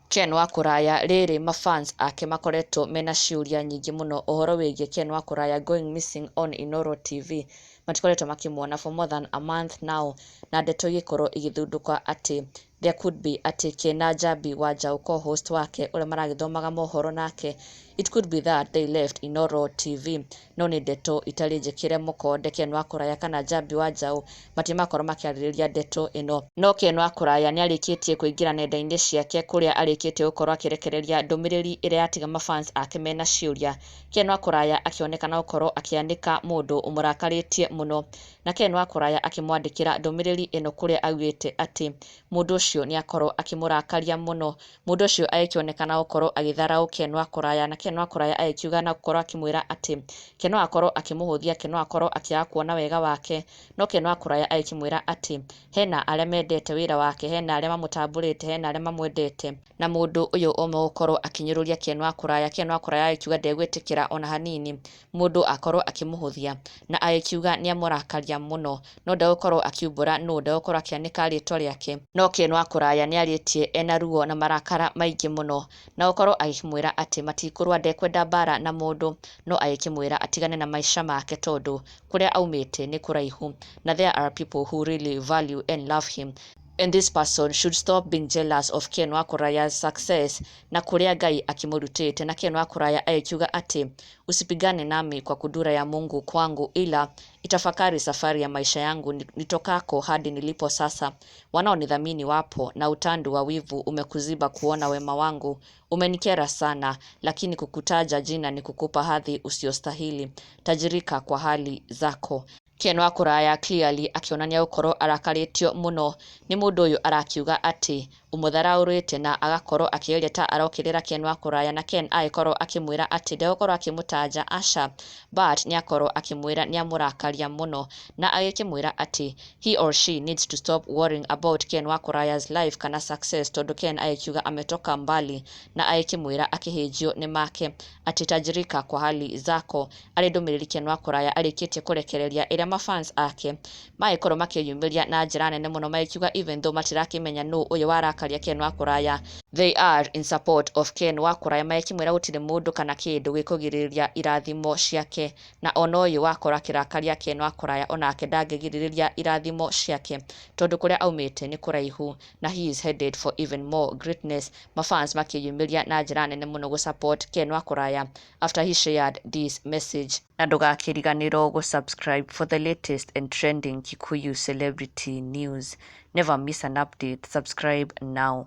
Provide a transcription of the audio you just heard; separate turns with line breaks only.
Ken wa Kũraya rĩrĩ mafans ake makoretwo mena ciũria nyingĩ mũno ũhoro wĩgiĩ Ken wa Kũraya going missing on Inooro TV. Matikoretwo makĩmuona for more than a month now, na ndeto igĩkorwo igĩthundũka atĩ there could be atĩ Ken na Njambi wa Njaũ, co-host wake ũrĩa maragĩthomaga mohoro nake, it could be that they left Inooro TV. No nĩ ndeto itarĩ njĩkĩre mũkonde. Ken wa Kũraya kana Njambi wa Njaũ matimakorwo makĩarĩrĩria ndeto ĩno, no Ken wa Kũraya nĩ arĩkĩtie kũingĩra nenda-inĩ ciake kũrĩa arĩkĩtie gũkorwo akĩrekereria ndũmĩrĩri ĩrĩa yatiga mafans ake mena ciũria. Ken wa Kũraya akĩonekana gũkorwo akĩanĩka mũndũ ũmũrakarĩtie mũno, na Ken wa Kũraya akĩmwandĩkĩra ndũmĩrĩri ĩno kũrĩa augĩte atĩ mũndũ ũcio nĩ akorwo akĩmũrakaria mũno. Mũndũ ũcio agĩkĩonekana gũkorwo agĩtharaũ Ken wa Kũraya, na Ken wa Kũraya agĩkiuga na gũkorwo akĩmwĩra atĩ Ken no akorwo akĩmũhũthia, Ken no akorwo akĩaga kuona wega wake, no Ken wa Kũraya agĩkĩmwĩra atĩ hena arĩa mendete wĩra wake, hena arĩa mamũtambũrĩte, hena arĩa mamwendete, na mũndũ ũyũ ũmwe gũkorwo akĩnyũrũria Ken wa Kũraya. Ken wa Kũraya agĩkiuga ndegwĩtĩkĩra ona hanini mũndũ akorwo akĩmũhũthia, na agĩkiuga nĩ amũrakaria mũno, no ndegũkorwo akiumbũra nũ, ndegũkorwo akĩanĩka rĩtwa rĩake. No Ken wa Kũraya nĩ arĩtie ena ruo na marakara maingĩ mũno, na gũkorwo agĩkĩmwĩra atĩ matikũrũa, ndekwenda mbara na mũndũ, no agĩkĩmwĩra atigane na maica make tondũ kũrĩa aumĩte nĩ kũraihu, na there are people who really value and love him, and this person should stop being jealous of Ken wa Kũraya's success na kũrĩa Ngai akĩmũrutĩte. Na Ken wa Kũraya agĩkiuga atĩ usipigane nami kwa kudura ya Mungu kwangu, ila itafakari safari ya maisha yangu nitokako hadi nilipo sasa. Wanaonidhamini wapo, na utandu wa wivu umekuziba kuona wema wangu. Umenikera sana, lakini kukutaja jina ni kukupa hadhi usiostahili. Tajirika kwa hali zako. Ken wa Kũraya clearly akĩonania gũkorwo arakarĩtio mũno nĩ mũndũ ũyũ arakiuga atĩ ũmũtharaũrĩte, na agakorwo akĩgeria ta arokĩrĩra Ken wa Kũraya, na Ken agĩkorwo akĩmwĩra atĩ ndegũkorwo akĩmũtaja, aca, but nĩ akorwo akĩmwĩra nĩ amũrakaria mũno, na agĩkĩmwĩra atĩ he or she needs to stop worrying about Ken wa Kũraya's life kana success, tondũ Ken agĩkiuga ametoka mbali, na agĩkĩmwĩra akĩhĩnjio nĩ make atĩ tajirika kwa hali zako. Arĩ ndũmĩrĩri Ken wa Kũraya arĩkĩtie kũrekereria ĩrĩa mafans ake magĩkorwo makĩyumĩria na njĩra nene mũno, magĩkiuga even though matirakĩmenya nũ ũyũ warakaria Ken wa Kũraya, they are in support of Ken wa Kũraya, magĩkĩmwĩra gũtirĩ mũndũ kana kĩndũ gĩkũgirĩrĩria irathimo ciake, na ona ũyũ wakorwo akĩrakaria Ken wa Kũraya onake ndangĩgirĩrĩria irathimo ciake, tondũ kũrĩa aumĩte nĩ kũraihu na he is headed for even more greatness. Mafans makĩyumĩria na njĩra nene mũno gũ support Ken wa Kũraya after he shared this message. Na ndũgakĩriganĩrwo gũ subscribe for the latest and trending Kikuyu celebrity news. Never miss an update. Subscribe now.